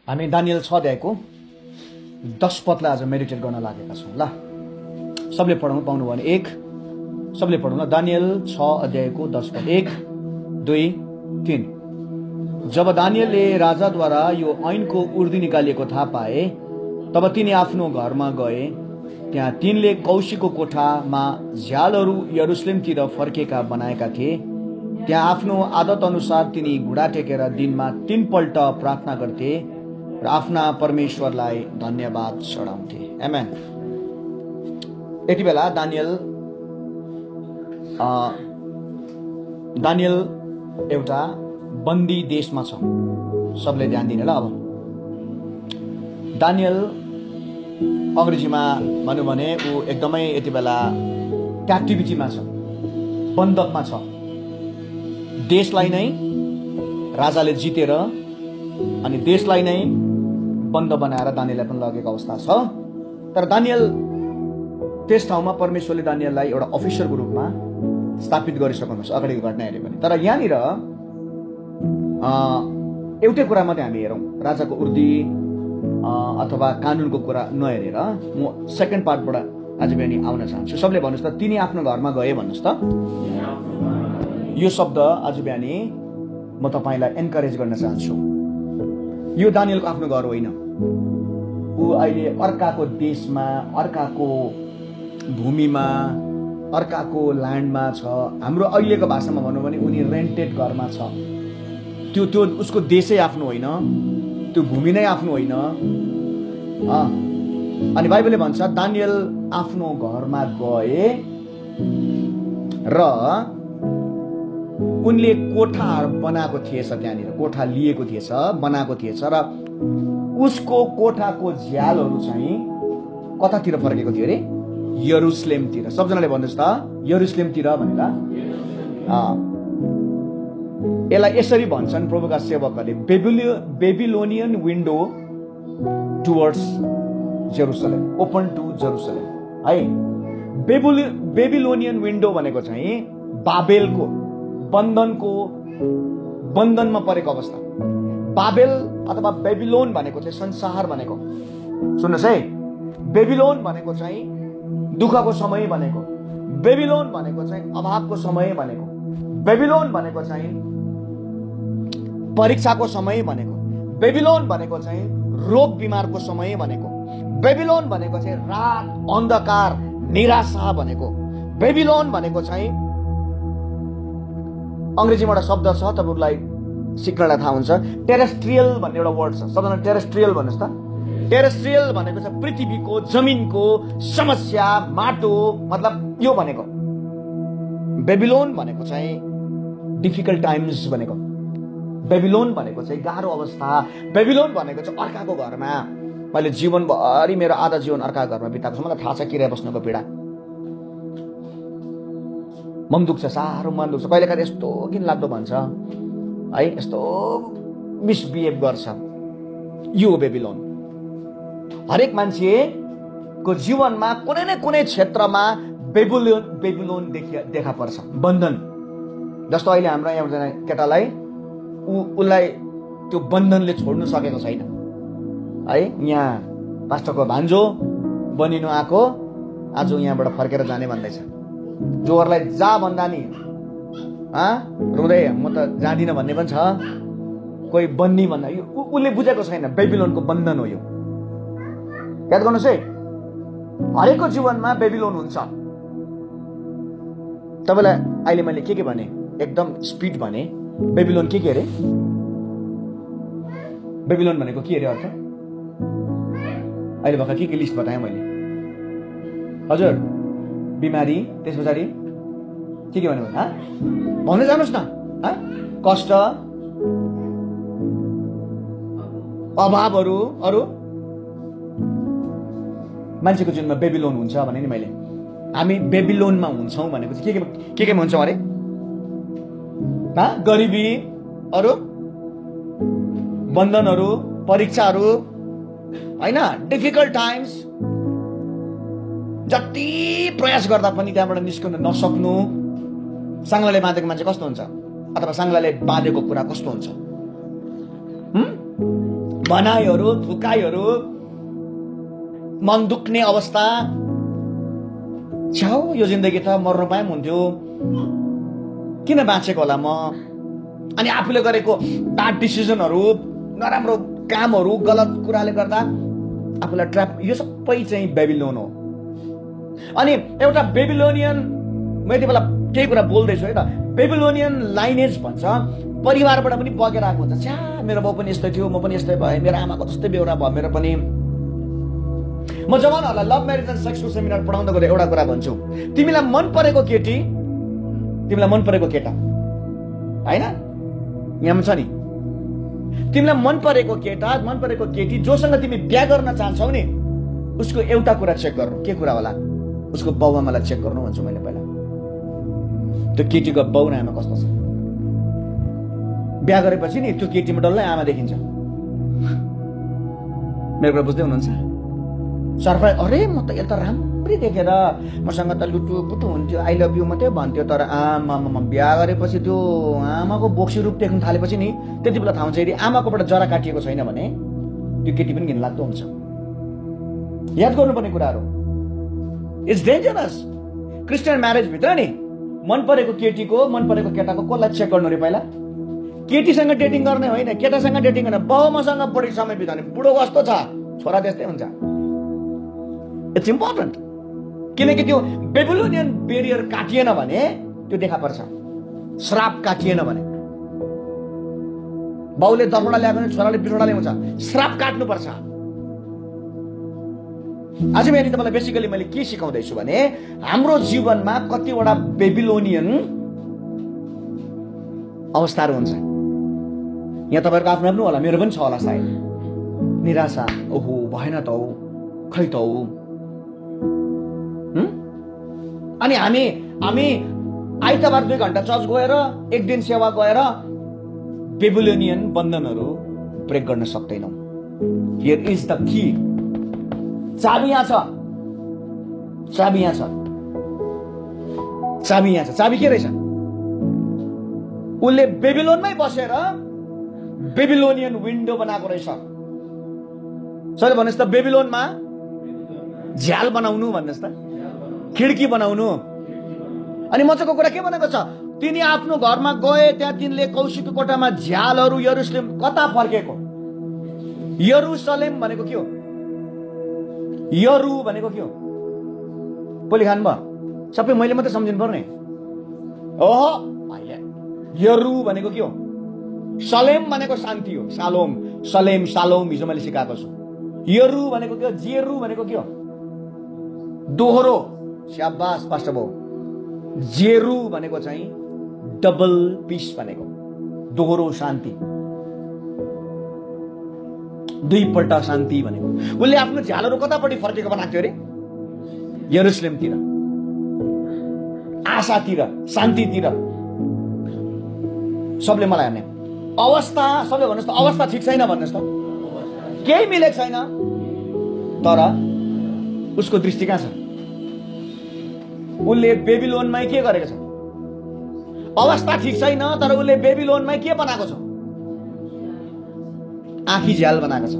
हामी दानियल 6 अध्यायको 10 पदलाई आज मेडिटेट गर्न लागेका छौँ। ल सबले पढौँ, पाउनु भने 1 सबले पढौँ ल। दानियल 6 अध्यायको 10 पद 1 2 3। जब दानियलले राजाद्वारा यो ऐनको उर्दी निकालिएको थाहा पाए तब तिनी आफ्नो घरमा गए। त्यहाँ तिनले कौशीको कोठामा झ्यालहरू यरुशलेमतिर फर्केका बनाएका थिए। त्यहाँ आफ्नो आदत अनुसार तिनी घुँडा टेकेर दिनमा 3 पल्ट प्रार्थना गर्थे र आफ्ना परमेश्वरलाई धन्यवाद चढाउँथे। आमेन। यति बेला दानियल एउटा बन्दी देशमा छ। सबले ध्यान दिने ल। अब दानियल अंग्रेजीमा भनौँ भने ऊ एकदमै यति बेला क्याप्टिभिटीमा छ, बन्दकमा छ। देशलाई नै राजाले जितेर अनि देशलाई नै बन्द बनाएर दानियललाई पनि लगेको अवस्था छ। तर दानियल त्यस ठाउँमा परमेश्वरले दानियललाई एउटा अफिसरको रूपमा स्थापित गरिसक्नुहुन्छ अगाडिको घटना हेऱ्यो भने। तर यहाँनिर एउटै कुरा मात्रै हामी हेरौँ, राजाको उर्दी अथवा कानुनको कुरा नहेरेर म सेकेन्ड पार्टबाट आज बिहान आउन चाहन्छु। सबले भन्नुहोस् त, तिनी आफ्नो घरमा गए भन्नुहोस् त। यो शब्द आज बिहान म तपाईँलाई एन्करेज गर्न चाहन्छु। यो दानियलको आफ्नो घर होइन। ऊ अहिले अर्काको देशमा, अर्काको भूमिमा, अर्काको ल्यान्डमा छ। हाम्रो अहिलेको भाषामा भनौँ भने उनी रेन्टेड घरमा छ। त्यो उसको देशै आफ्नो होइन, त्यो भूमि नै आफ्नो होइन। अनि बाइबलले भन्छ दानियल आफ्नो घरमा गए र उनले कोठा बनाएको थिएछ। त्यहाँनिर कोठा लिएको थिएछ, बनाएको थिएछ र उसको कोठाको झ्यालहरू चाहिँ कतातिर फर्केको थियो अरे? यरुशलेमतिर। सबजनाले भन्नुहोस् त यरुशलेमतिर भनेर। यसलाई यसरी भन्छन् प्रभुका सेवकहरूले, Babylonian window towards Jerusalem, open to Jerusalem है। बेबिलोनियन विन्डो भनेको चाहिँ बाबेलको बन्धनमा परेको अवस्था। बाबेल अथवा बेबिलोन भनेको चाहिँ संसार भनेको। सुन्नुहोस् है, बेबिलोन भनेको चाहिँ दुःखको समय भनेको, बेबिलोन भनेको चाहिँ अभावको समय भनेको, बेबिलोन भनेको चाहिँ परीक्षाको समय भनेको, बेबिलोन भनेको चाहिँ रोग बिमारको समय भनेको, बेबिलोन भनेको चाहिँ रात अन्धकार निराशा भनेको, बेबिलोन भनेको चाहिँ अंग्रेजीमा एउटा शब्द छ, तपाईँहरूलाई सिक्नलाई थाहा हुन्छ, टेरेस्ट्रियल भन्ने एउटा वर्ड छ। सबजना टेरेस्ट्रियल भन्नुहोस् त। टेरेस्ट्रियल भनेको चाहिँ पृथ्वीको, जमिनको समस्या, माटो, मतलब यो भनेको। बेबिलोन भनेको चाहिँ डिफिकल्ट टाइम्स भनेको, बेबिलोन भनेको चाहिँ गाह्रो अवस्था, बेबिलोन भनेको चाहिँ अर्काको घरमा। मैले जीवनभरि मेरो आधा जीवन अर्काको घरमा बिताएको छु। मलाई थाहा छ किरा बस्नुको पीडा। मन दुख्छ, साह्रो मन दुख्छ। कहिले कहिले यस्तो घिन लाग्दो भन्छ है, यस्तो मिसबिहेभ गर्छ। यो बेबिलोन हरेक मान्छेको जीवनमा कुनै न कुनै क्षेत्रमा बेबिलोन देखा पर्छ। बन्धन जस्तो अहिले हाम्रो एउटा केटालाई उसलाई त्यो बन्धनले छोड्नु सकेको छैन है। यहाँ पास्टरको भान्जो बनिनु आएको आज यहाँबाट फर्केर जाने भन्दैछ। जोहरूलाई जा भन्दा नि रुँदै म त जाँदिनँ भन्ने पनि छ। कोही बन्नी भन्दा उसले बुझेको छैन बेबिलोनको बन्धन हो यो। याद गर्नुहोस् है, हरेकको जीवनमा बेबिलोन हुन्छ। तपाईँलाई अहिले मैले के भने एकदम स्पिड भने, बेबिलोन के अरे? बेबिलोन भनेको के अरे अर्थ? अहिले भर्खर के लिस्ट बताएँ मैले हजुर? बिमारी, त्यस पछाडि के भन्नु भने भन्दै जानुहोस् न। कष्ट, अभावहरू, अरू मान्छेको जीवनमा बेबिलोन हुन्छ भने नि मैले। हामी बेबिलोनमा हुन्छौँ भनेको चाहिँ के हुन्छौँ अरे? गरिबी, अरू बन्धनहरू, परीक्षाहरू होइन, डिफिकल्ट टाइम्स। जति प्रयास गर्दा पनि त्यहाँबाट निस्कन नसक्नु। साङ्लाले बाँधेको मान्छे कस्तो हुन्छ? अथवा साङ्लाले बाँधेको कुरा कस्तो हुन्छ? भनाइहरू, थुकाइहरू, मन दुख्ने अवस्था, छ्याउ यो जिन्दगी त मर्नु पाए पनि हुन्थ्यो, किन बाँचेको होला म, अनि आफूले गरेको ब्याड डिसिजनहरू, नराम्रो कामहरू, गलत कुराले गर्दा आफूलाई ट्र्याप, यो सबै चाहिँ बेबिलोन हो। अनि एउटा बेबिलोनियन, म यति बेला केही कुरा बोल्दैछु है त, बेबिलोनियन लाइनेज भन्छ परिवारबाट पनि बगेर आएको हुन्छ। छ्या मेरो बाउ पनि यस्तै थियो, म पनि यस्तै भएँ, मेरो आमाको जस्तै बेहोरा भयो मेरो पनि। म जवानहरूलाई love marriage and sexual seminar पढाउँदा गर्दा एउटा कुरा भन्छु, तिमीलाई मन परेको केटी, तिमीलाई मन परेको केटा होइन, यहाँ छ नि, तिमीलाई मन परेको केटा, मन परेको केटी जोसँग तिमी बिहा गर्न चाहन्छौ नि, उसको एउटा कुरा चेक गर्नु। के कुरा होला? उसको बाउ आमालाई चेक गर्नु भन्छु मैले पहिला। त्यो केटीको बाउ र आमा कस्तो छ? बिहा गरेपछि नि त्यो केटीमा डल्लै आमा देखिन्छ। मेरो कुरा बुझ्दै हुनुहुन्छ? सरप्राइज, अरे म त यसले त राम्रै देखेर मसँग त लुटुपुटु हुन्थ्यो, आई लभ यु मात्रै भन्थ्यो, तर आमामा बिहा गरेपछि त्यो आमाको बोक्सी रूप देख्न थालेपछि नि त्यति बेला थाहा हुन्छ यदि आमाकोबाट जरा काटिएको छैन भने त्यो केटी पनि घिनलाग्दो हुन्छ। याद गर्नुपर्ने कुराहरू, इट्स डेन्जरस। क्रिस्चियन म्यारेजभित्र नि मन परेको केटीको, मन परेको केटाको कसलाई चेक गर्नु रे पहिला? केटीसँग डेटिङ गर्ने होइन, केटासँग डेटिङ गर्ने। बाउमासँग बढी समय बिताउने, बुढो कस्तो छ, छोरा त्यस्तै हुन्छ। इट्स इम्पोर्टेन्ट, किनकि त्यो बेबिलोनियन बेरियर काटिएन भने त्यो देखा पर्छ। श्राप काटिएन भने, बाउले दर्पणा ल्याएको भने छोराले बिछोडा ल्याउँछ, श्राप काट्नुपर्छ। आज मैले तपाईँलाई बेसिकली मैले के सिकाउँदैछु भने हाम्रो जीवनमा कतिवटा बेबिलोनियन अवस्थाहरू हुन्छ। यहाँ तपाईँहरूको आफ्नो आफ्नो होला, मेरो पनि छ होला सायद। निराशा, ओहो भएन त हो, खै त हो। अनि हामी आइतबार 2 घण्टा चर्च गएर, 1 दिन सेवा गएर बेबिलोनियन बन्धनहरू ब्रेक गर्न सक्दैनौँ। Here is the key. चाबी यहाँ छ, चाबी यहाँ छ, चाबी यहाँ छ। चाबी के रहेछ? उसले बेबिलोनमै बसेर बेबिलोनियन विन्डो बनाएको रहेछ। सर भन्नुहोस् त, बेबिलोनमा झ्याल बनाउनु भन्नुहोस् त, खिड्की बनाउनु। अनि मजाको कुरा के भनेको छ? तिनी आफ्नो घरमा गए, त्यहाँ तिनले कौशिकको कोठामा झ्यालहरू, यरुसलेम कता फर्केको? यरुसलेम भनेको के हो? यरु भनेको के हो? पोली खानु भयो? सबै मैले मात्रै सम्झिनु पर्ने? ओहो, यरु भनेको के हो? सलेम भनेको शान्ति हो, सालोम, सलेम, सालोम हिजो मैले सिकाएको छु। यरु भनेको के हो? जेरु भनेको के हो? दोहोरो। स्याबास पास्टर बाउ। जेरु भनेको चाहिँ डबल पिस भनेको, दोहोरो शान्ति, 2 पल्ट शान्ति भनेको। उसले आफ्नो झ्यालहरू कतापट्टि फर्केको बनाएको थियो अरे? यरुसलेमतिर, आशातिर, शान्तितिर। सबले मलाई हेर्ने अवस्था, सबले भन्नुहोस् त अवस्था ठिक छैन भन्नुहोस् त, केही मिलेको छैन, तर उसको दृष्टि कहाँ छ? उसले बेबिलोनमै के गरेको छ? अवस्था ठिक छैन, तर उसले बेबिलोनमै के बनाएको छ? आँखी झ्याल बनाएको छ,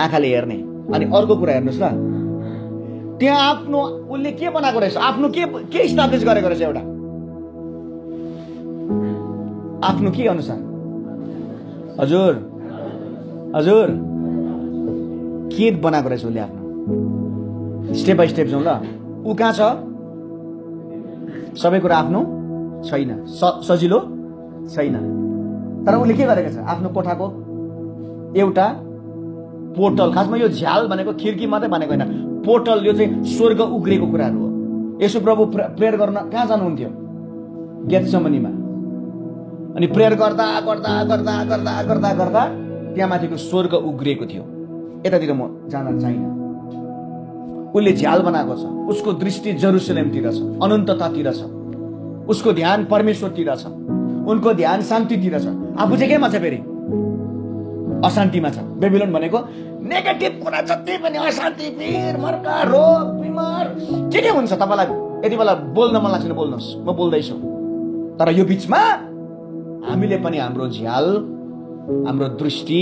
आँखाले हेर्ने। अनि अर्को कुरा हेर्नुहोस् ल, त्यहाँ आफ्नो उसले के बनाएको रहेछ? आफ्नो के इस्टाब्लिस गरेको रहेछ? एउटा आफ्नो के अनुसार? हजुर हजुर के बनाएको रहेछ उसले? आफ्नो स्टेप बाई स्टेप जाउँ ल। ऊ कहाँ छ? सबै कुरा आफ्नो छैन, सजिलो छैन, तर उसले के गरेको छ? आफ्नो कोठाको एउटा पोर्टल, खासमा यो झ्याल भनेको खिड्की मात्रै भनेको होइन, पोर्टल, यो चाहिँ स्वर्ग उग्रेको कुराहरू हो। यसो प्रभु प्रेयर गर्न कहाँ जानुहुन्थ्यो? गेत्सेमनीमा। अनि प्रेयर गर्दा गर्दा गर्दा गर्दा गर्दा गर्दा त्यहाँ माथिको स्वर्ग उग्रिएको थियो। यतातिर म जान चाहिन्न। उसले झ्याल बनाएको छ, उसको दृष्टि जेरुसलेमतिर छ, अनन्ततातिर छ, उसको ध्यान परमेश्वरतिर छ, उनको ध्यान शान्तितिर छ। आफू चाहिँ केमा छ? फेरि अशान्तिमा छ। बेबिलोन भनेको नेगेटिभ कुरा जति पनि, अशान्ति, पीर, मर्का, रोग, बिमार, के हुन्छ? तपाईँलाई यति बेला बोल्न मन लाग्छ भने बोल्नुहोस्, म बोल्दैछु। तर यो बिचमा हामीले पनि हाम्रो झ्याल, हाम्रो दृष्टि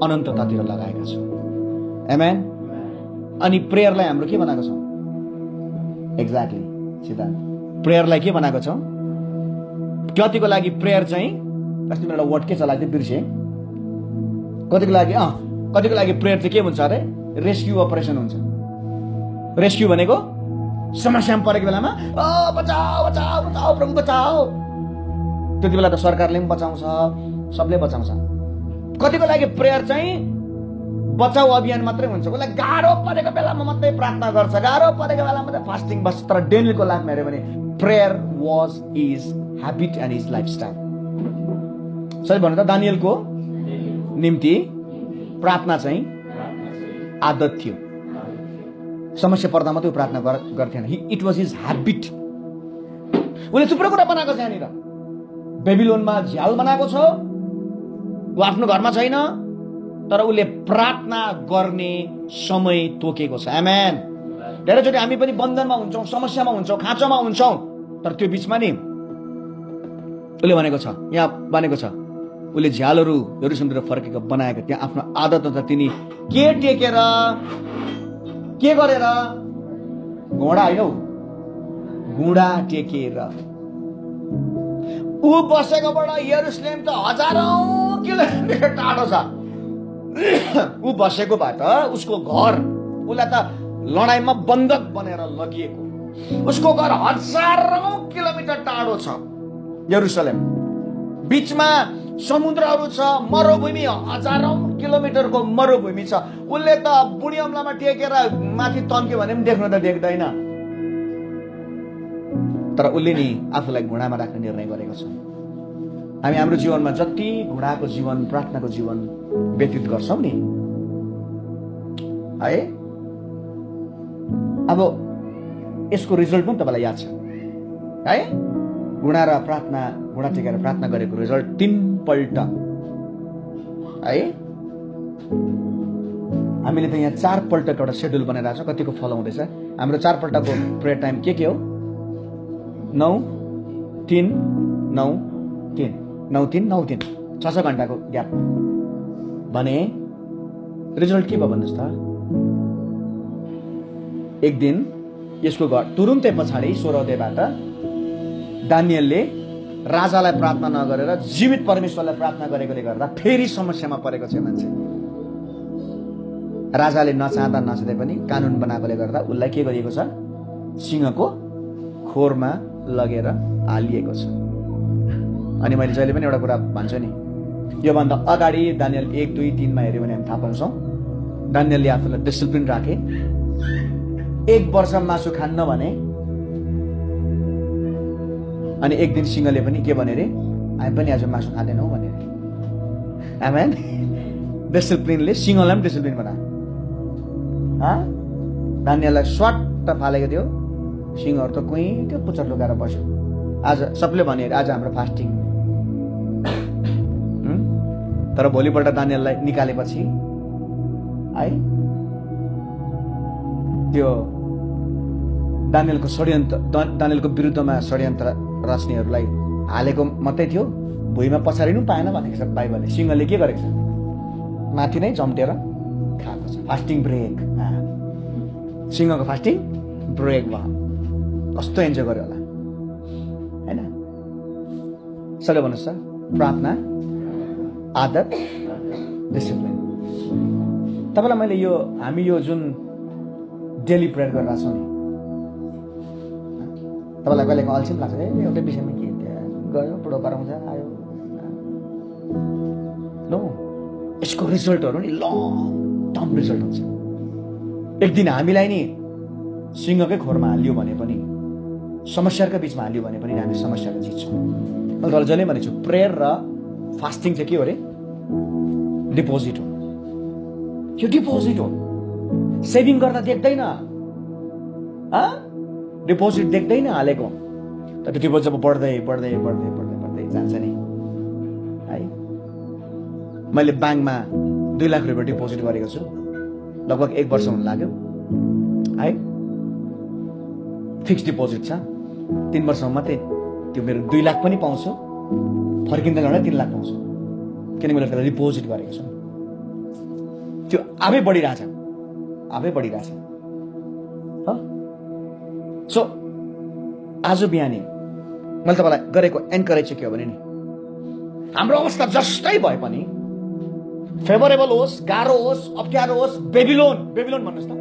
अनन्ततातिर लगाएका छौँ। आमेन। अनि प्रेयरलाई हाम्रो के बनाएको छौँ? एक्ज्याक्टली सिद्धान्त, प्रेयरलाई के बनाएको छौँ? कतिको लागि प्रेयर चाहिँ अस्ति मेरो वर्ड के चलाएको थियो बिर्सेँ। कतिको लागि प्रेयर चाहिँ के हुन्छ अरे? रेस्क्यु अपरेसन हुन्छ। रेस्क्यु भनेको समस्यामा परेको बेलामा बचाओ बचाओ बचाओ प्रभु बचाओ, त्यति बेला त सरकारले पनि बचाउँछ, सबले बचाउँछ। कतिको लागि प्रेयर चाहिँ बचाउ अभियान मात्रै हुन्छ। उसलाई गाह्रो परेको बेलामा मात्रै प्रार्थना गर्छ, गाह्रो परेको बेलामा मात्रै फास्टिङ बस्छ। तर डेनियलको लाइफमा हेऱ्यो भने prayer was is habit and is lifestyle. सही भन्नु त, दानियलको निम्ति प्रार्थना चाहिँ आदत थियो। समस्या पर्दा मात्रै प्रार्थना गर्थेन। It was his habit. उसले थुप्रो कुरा बनाएको छ यहाँनिर। बेबिलोनमा झ्याल बनाएको छ, ऊ आफ्नो घरमा छैन, तर उसले प्रार्थना गर्ने समय तोकेको छ। आमेन। धेरैचोटि हामी पनि बन्धनमा हुन्छौँ, समस्यामा हुन्छौँ, खाँचोमा हुन्छौँ, तर त्यो बिचमा नि उसले भनेको छ, यहाँ भनेको छ, उसले झ्यालहरू यरुशलेमतिर फर्केको बनाएको। त्यहाँ आफ्नो आदत त तिनी के टेकेर के गरेर? घोडा होइन हौ, घुँडा टेकेर। ऊ बसेकोबाट यरुशलेम त हजारौं किलोमिटर टाढो छ। ऊ बसेकोबाट उसको घर, उसलाई त लडाइँमा बन्धक बनेर लगिएको, उसको घर हजारौं किलोमिटर टाढो छ यरुशलेम। बीचमा समुद्रहरू छ, मरुभूमि, हजारौं किलोमिटरको मरुभूमि छ। उसले त बुढी अम्लामा टेकेर माथि तन्क्यो भने पनि देख्न त देख्दैन, तर उसले नि आफूलाई घुँडामा राख्ने निर्णय गरेको छ। हामी हाम्रो जीवनमा जति घुँडाको जीवन, प्रार्थनाको जीवन व्यतीत गर्छौँ नि है, अब यसको रिजल्ट पनि तपाईँलाई याद छ है? घुँडा र प्रार्थना, घुँडा टेकेर प्रार्थना गरेको रिजल्ट 3 पल्ट है। हामीले त यहाँ 4 पल्टको एउटा सेड्युल बनाइरहेको छ। कतिको फलो हुँदैछ? हाम्रो 4 पल्टको प्रेयर टाइम के हो? 9 3 9 3 9 3 9 3, 6 घण्टाको ग्याप। भने रिजल्ट के भयो भन्नुहोस् त? एक दिन यसको घर तुरुन्तै पछाडि 16 अध्यायबाट दानियलले राजालाई प्रार्थना नगरेर जीवित परमेश्वरलाई प्रार्थना गरेकोले गर्दा फेरि समस्यामा परेको छ मान्छे। राजाले नचाहँदा नचाहँदै पनि कानुन बनाएकोले गर्दा उसलाई के गरिएको छ? सिंहको खोरमा लगेर हालिएको छ। अनि मैले जहिले पनि एउटा कुरा भन्छु नि, योभन्दा अगाडि दानियल 1 2 3 मा हेऱ्यो भने हामी थाहा पाउँछौँ दानियलले आफूलाई डिसिप्लिन राखे। 1 वर्ष मासु खान्न भने, अनि एक दिन सिंहले पनि के भने रे, हामी पनि आज मासु खाँदैनौँ भने। आमेन। डिसिप्लिनले सिंहलाई पनि डिसिप्लिन बनायो। दानियललाई स्वाट फालेको थियो, सिंहहरू त कुहीँ त्यो पुच्छर लुकाएर बस्यो। आज सबले भने आज हाम्रो फास्टिङ, तर भोलिपल्ट दानियललाई निकालेपछि है त्यो दानियलको षड्यन्त्र, दानियलको विरुद्धमा षड्यन्त्र रच्नेहरूलाई हालेको मात्रै थियो, भुइँमा पछारिनु पाएन भनेको छ बाइबलले। सिंहले के गरेको छ? माथि नै जम्टेर खाएको छ। Fasting break. सिंहको फास्टिङ ब्रेक भयो। कस्तो इन्जोय गर्यो होला हैन? सबै भन्नुहोस् त, प्रार्थना, आदत, डिसिप्लिन। तपाईँलाई मैले यो हामी यो जुन डेली प्रेयर गरिरहेको छौँ नि, तपाईँलाई कहिले अल्छी पनि लाग्छ एउटै विषयमा के गयो बुढो कराउँछ आयो नो, यसको रिजल्टहरू नि लङ टर्म रिजल्ट हुन्छ। एक दिन हामीलाई नि सिंहकै खोरमा हालियो भने पनि, समस्याका बिचमा हालियो भने पनि हामी समस्यालाई जित्छौँ। मैले तपाईँलाई जहिले भनेको छु, प्रेयर र फास्टिङ चाहिँ के हो अरे? डिपोजिट हो। यो डिपोजिट हो। सेभिङ गर्दा देख्दैन, डिपोजिट देख्दैन हालेको, तर त्यो डिपोजिट जब बढ्दै बढ्दै बढ्दै बढ्दै बढ्दै जान्छ नि है। मैले ब्याङ्कमा 2 लाख रुपियाँ डिपोजिट गरेको छु, लगभग 1 वर्ष हुन लाग्यो है। फिक्स डिपोजिट छ, 3 वर्षमा मात्रै त्यो मेरो 2 लाख पनि पाउँछु, फर्किँदा झन्डै 3 लाख पाउँछु, किनकि मैले त्यसलाई डिपोजिट गरेको छु। त्यो आफै बढिरहेछ सो आज बिहानै मैले तपाईँलाई गरेको एन्करेज चाहिँ के हो भने नि, हाम्रो अवस्था जस्तै भए पनि फेभरेबल होस्, गाह्रो होस्, अप्ठ्यारो होस्, बेबिलोन भन्नुहोस् त।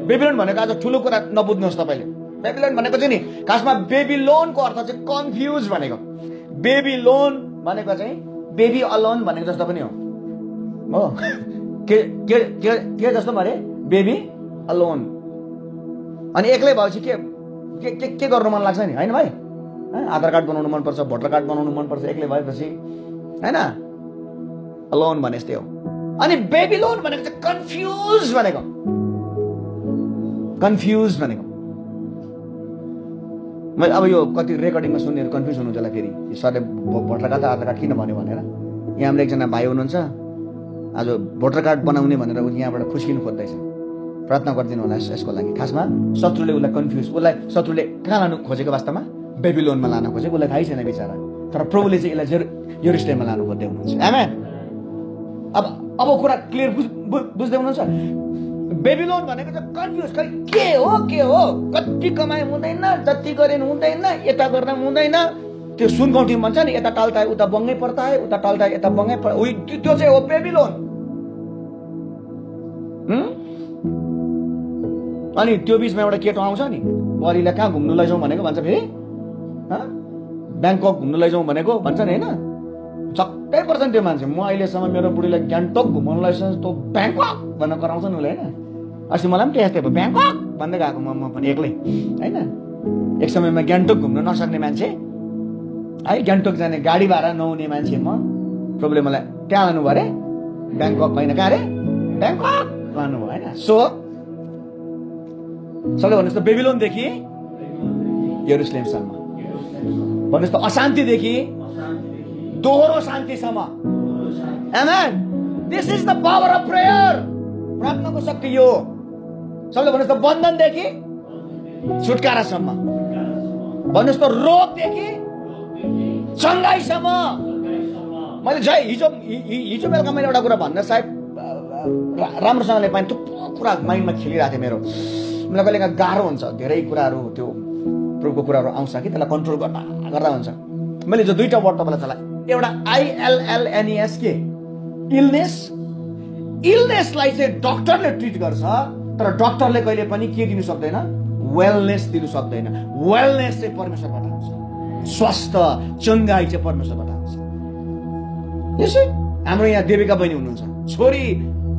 बेबिलोन भनेको आज ठुलो कुरा नबुझ्नुहोस् तपाईँले। बेबिलोन भनेको चाहिँ नि खासमा बेबिलोनको अर्थ चाहिँ कन्फ्युज भनेको। बेबिलोन भनेको चाहिँ बेबी अलोन भनेको जस्तो पनि हो के जस्तो भने बेबी अलोन। अनि एक्लै भएपछि के गर्नु मन लाग्छ नि, होइन भाइ? आधार कार्ड बनाउनु मनपर्छ, भोटर कार्ड बनाउनु मनपर्छ एक्लै भएपछि, होइन? अलोन भने यस्तै हो। अनि बेबिलोन भनेको चाहिँ कन्फ्युज भनेको। मैले अब यो कति रेकर्डिङमा सुन्नेहरू कन्फ्युज हुनुहुन्छ होला फेरि, सरले भोटर कार्ड आधार कार्ड किन भन्यो भनेर। यहाँ हाम्रो एकजना भाइ हुनुहुन्छ, आज भोटर कार्ड बनाउने भनेर यहाँबाट खुस्किनु खोज्दैछ। प्रार्थना गरिदिनु होला यसको लागि। खासमा शत्रुले उसलाई कन्फ्युज, शत्रुले कहाँ लानु खोजेको वास्तवमा बेबिलोनमा लान खोजेको, उसलाई थाहै छैन बिचरा। तर प्रभुले चाहिँ यसलाई यरुशलेममा लानु खोज्दै हुनुहुन्छ। आमेन। अब कुरा क्लियर बुझ्दै हुनुहुन्छ? बेबिलोन भनेको चाहिँ कन्फ्युज, के हो, कति कमाइ हुँदैन, जति गरे हुँदैन, यता गर्दा हुँदैन। त्यो सुनगौठी भन्छ नि, यता टाल्ता है उता बङ्गै पर्ता है, उता टाल्ता है यता बङ्गै त्यो चाहिँ हो बेबिलोन। अनि त्यो बिचमा एउटा केटो आउँछ नि, बुहारीलाई कहाँ घुम्नु लैजाउँ भनेको भन्छ, फेरि ब्याङ्कक घुम्नु लैजाउँ भनेको भन्छ नि, होइन? छक्कै पर्छ नि त्यो मान्छे। म अहिलेसम्म मेरो बुढीलाई गान्तोक घुमाउनु लैजाउँ, तँ ब्याङ्कक भन्न कराउँछ नि उसले, होइन? अस्ति मलाई पनि त्यस्तै भयो, ब्याङ्कक भन्दै गएको म पनि एक्लै, होइन? एक समयमा गान्तोक घुम्न नसक्ने मान्छे है, गान्तोक जाने गाडी भाडा नहुने मान्छे म। प्रभुले मलाई त्यहाँ लानु भयो अरे, ब्याङ्कक होइन, कहाँ अरे, ब्याङ्कक लानुभयो, होइन? सो सबले भन्नुहोस् त, बेबिलोनदेखि यरुशलेमसम्म भन्नुहोस् त, अशान्तिदेखि दोहोरो शान्तिसम्म। Amen. This is the power of prayer. प्रार्थनाको शक्ति यो। सबले भन्नुहोस् त, बन्धनदेखि छुटकारासम्म। भन्नुहोस् त, रोगदेखि चङ्गाइसम्म। मैले हिजो बेलुका मैले एउटा कुरा भन्न सायद राम्रोसँगले पाएँ, थुप्रो कुरा माइन्डमा खेलिरहेको थियो मेरो। मलाई कहिले गाह्रो हुन्छ, धेरै कुराहरू त्यो प्रभुको कुराहरू आउँछ कि त्यसलाई कन्ट्रोल गर्दा हुन्छ। मैले जो दुईटा वर्ड तपाईँलाई चलाएँ, एउटा ILLNES के इलनेसलाई चाहिँ डक्टरले ट्रिट गर्छ, तर डक्टरले कहिले पनि के दिनु सक्दैन, वेलनेस दिनु सक्दैन। वेलनेस चाहिँ परमेश्वरबाट आउँछ, स्वास्थ्य चङ्गाई चाहिँ परमेश्वरबाट आउँछ। यसै हाम्रो यहाँ देविका बहिनी हुनुहुन्छ, छोरी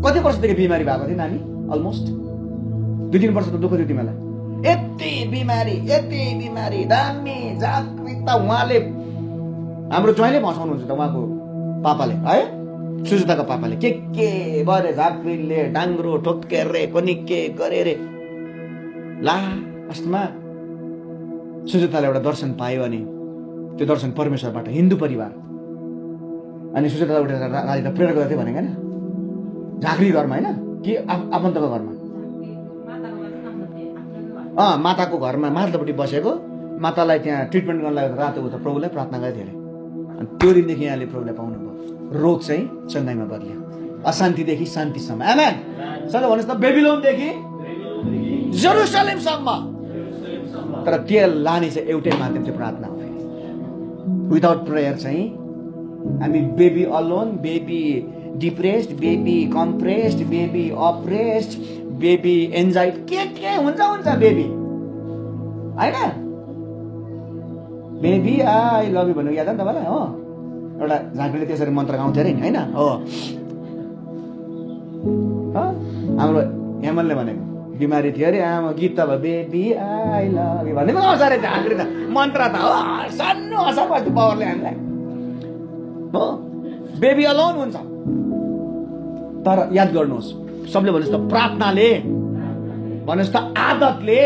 कति वर्षदेखि बिमारी भएको थियो नानी, अलमोस्ट 2-3 वर्ष त दुःख थियो तिमीलाई। यति बिमारी दामी जागृता। उहाँले हाम्रो ज्वाइँले भसाउनुहुन्छ त, उहाँको पापाले है, सुजिताको पापाले के भरे झाँक्रीले डाङ्ग्रो ठोक्केर रे पनि के गरे रे। लास्टमा सुजिताले एउटा दर्शन पायो, अनि त्यो दर्शन परमेश्वरबाट, हिन्दू परिवार। अनि सुजिता उठेर राति त प्रेयर गर्दै भनेको होइन, झाँक्री घरमा होइन कि आफन्तको घरमा, माताको घरमा माथिल्लोपट्टि बसेको, मातालाई त्यहाँ ट्रिटमेन्ट गर्नलाई रातो उता प्रभुलाई प्रार्थना गरे धेरै। अनि त्यो दिनदेखि यहाँले प्रभुलाई पाउनुभयो, रोग चाहिँ चङ्गाइमा बदल्यो, अशान्तिदेखि शान्तिसम्म। आमेन। सबै भन्नुहोस् त, बेबिलोनदेखि जेरुसलेमसम्म। तर त्यो लाने चाहिँ एउटै माध्यम चाहिँ प्रार्थना हो। विदाउट प्रेयर चाहिँ हामी baby alone, baby depressed, baby compressed, baby apprised, baby anxiety, के हुन्छ बेबी, होइन? बेबी आई लभ यु भन्नु याद छ तपाईँलाई? हो, एउटा झाँक्रीले त्यसरी मन्त्र गाउँथ्यो अरे नि, होइन? हो, हाम्रो हेमलले भनेको बिमारी थियो अरे, आमा गीत त भयो, बेबी आई लभ यु भन्ने गाउँछ अरे झाँक्री त। मन्त्र त हो, सानो असर बस्छ पावरले हामीलाई, हो। बेबी अलोन हुन्छ, तर याद गर्नुहोस्, सबले भन्नुहोस् त, प्रार्थनाले, भन्नुहोस् त, आदतले।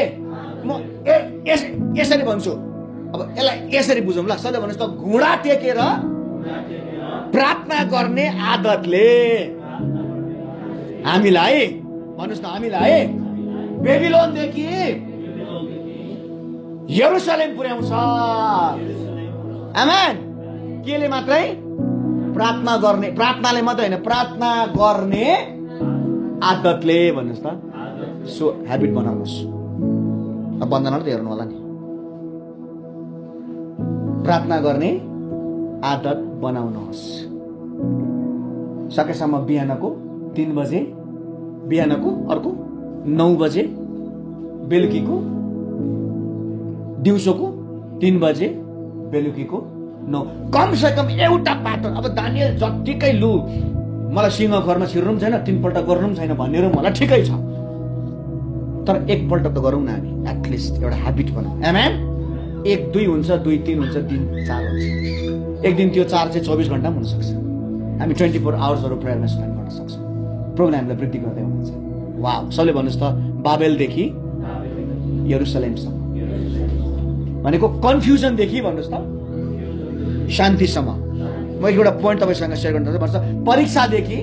म यसरी भन्छु, अब यसलाई यसरी बुझौँ ल। सबले भन्नुहोस् त, घुँडा टेकेर प्रार्थना गर्ने आदतले हामीलाई, भन्नुहोस् त, हामीलाई बेबिलोनदेखि यरुशलेम पुर्याउँछ। आमेन। केले मात्रै? प्रार्थना गर्ने, प्रार्थनाले मात्रै होइन, प्रार्थना गर्ने आदतले भन्नुहोस् त। सो ह्याबिट बनाउनुहोस्। वन्दना त हेर्नु होला नि। प्रार्थना गर्ने आदत बनाउनुहोस्। सकेसम्म बिहानको 3 बजे, बिहानको अर्को 9 बजे, बेलुकीको दिउँसोको 3 बजे, बेलुकीको 9। कम से कम एउटा पाटो। अब दानियल जत्तिकै लु मलाई सिंह घरमा छिर्नु पनि छैन, 3 पल्ट गर्नु पनि छैन भनेर मलाई ठिकै छ, तर 1 पल्ट त गरौँ न हामी। एटलिस्ट एउटा ह्याबिट बनाऊ। आमेन। 1 2 हुन्छ, 2 3 हुन्छ, 3 4 हुन्छ। एक दिन त्यो 4 चाहिँ 24 घण्टा पनि हुनसक्छ। हामी 24 आवर्सहरू प्रेयरमा स्पेन्ड गर्न सक्छौँ। प्रभुले हामीलाई वृद्धि गर्दै हुनुहुन्छ। वाउ। सबले भन्नुहोस् त बाबेलदेखि यरुसलेमसम्म भनेको कन्फ्युजनदेखि भन्नुहोस् त शान्तिसम्म। म एउटा पोइन्ट तपाईँसँग सेयर गर्न चाहन्छु। भन्छ परीक्षादेखि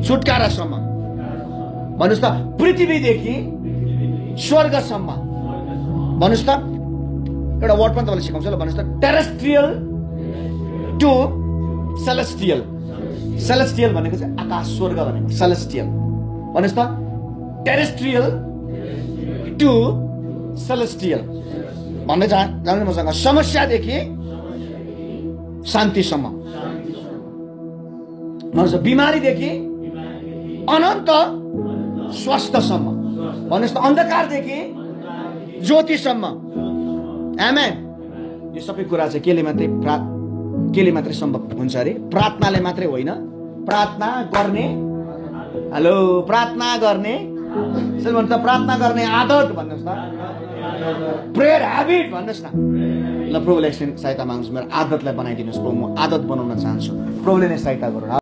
छुटकारासम्म भन्नुहोस् त, पृथ्वीदेखि स्वर्गसम्म भन्नुहोस् त। एउटा वर्ड पनि तपाईँले सिकाउँछ ल, भन्नुहोस् त टेरेस्ट्रियल टु सेलेस्टियल। सेलेस्टियल भनेको चाहिँ आकाश स्वर्ग भनेको सेलेस्टियल। भन्नुहोस् त टेरेस्ट्रियल टु सेलेस्टियल भन्दै जानु मसँग। समस्यादेखि शान्तिसम्म भन्नुहोस् त। बिमारीदेखि अनन्त स्वास्थ्यसम्म भन्नुहोस् त। अन्धकारदेखि ज्योतिसम्म। आमेन। यो सबै कुरा चाहिँ केले मात्रै सम्भव हुन्छ अरे? प्रार्थनाले मात्रै होइन। प्रार्थना गर्ने, हेलो, प्रार्थना गर्ने, भन्छ प्रार्थना गर्ने आदत भन्नुहोस् त। प्रेयर ह्याबिट भन्नुहोस् न। ल प्रभुले सहायता माग्नुहोस्। मेरो आदतलाई बनाइदिनुहोस् प्रभु। म आदत बनाउन चाहन्छु। प्रभुले नै सहायता गरौँ।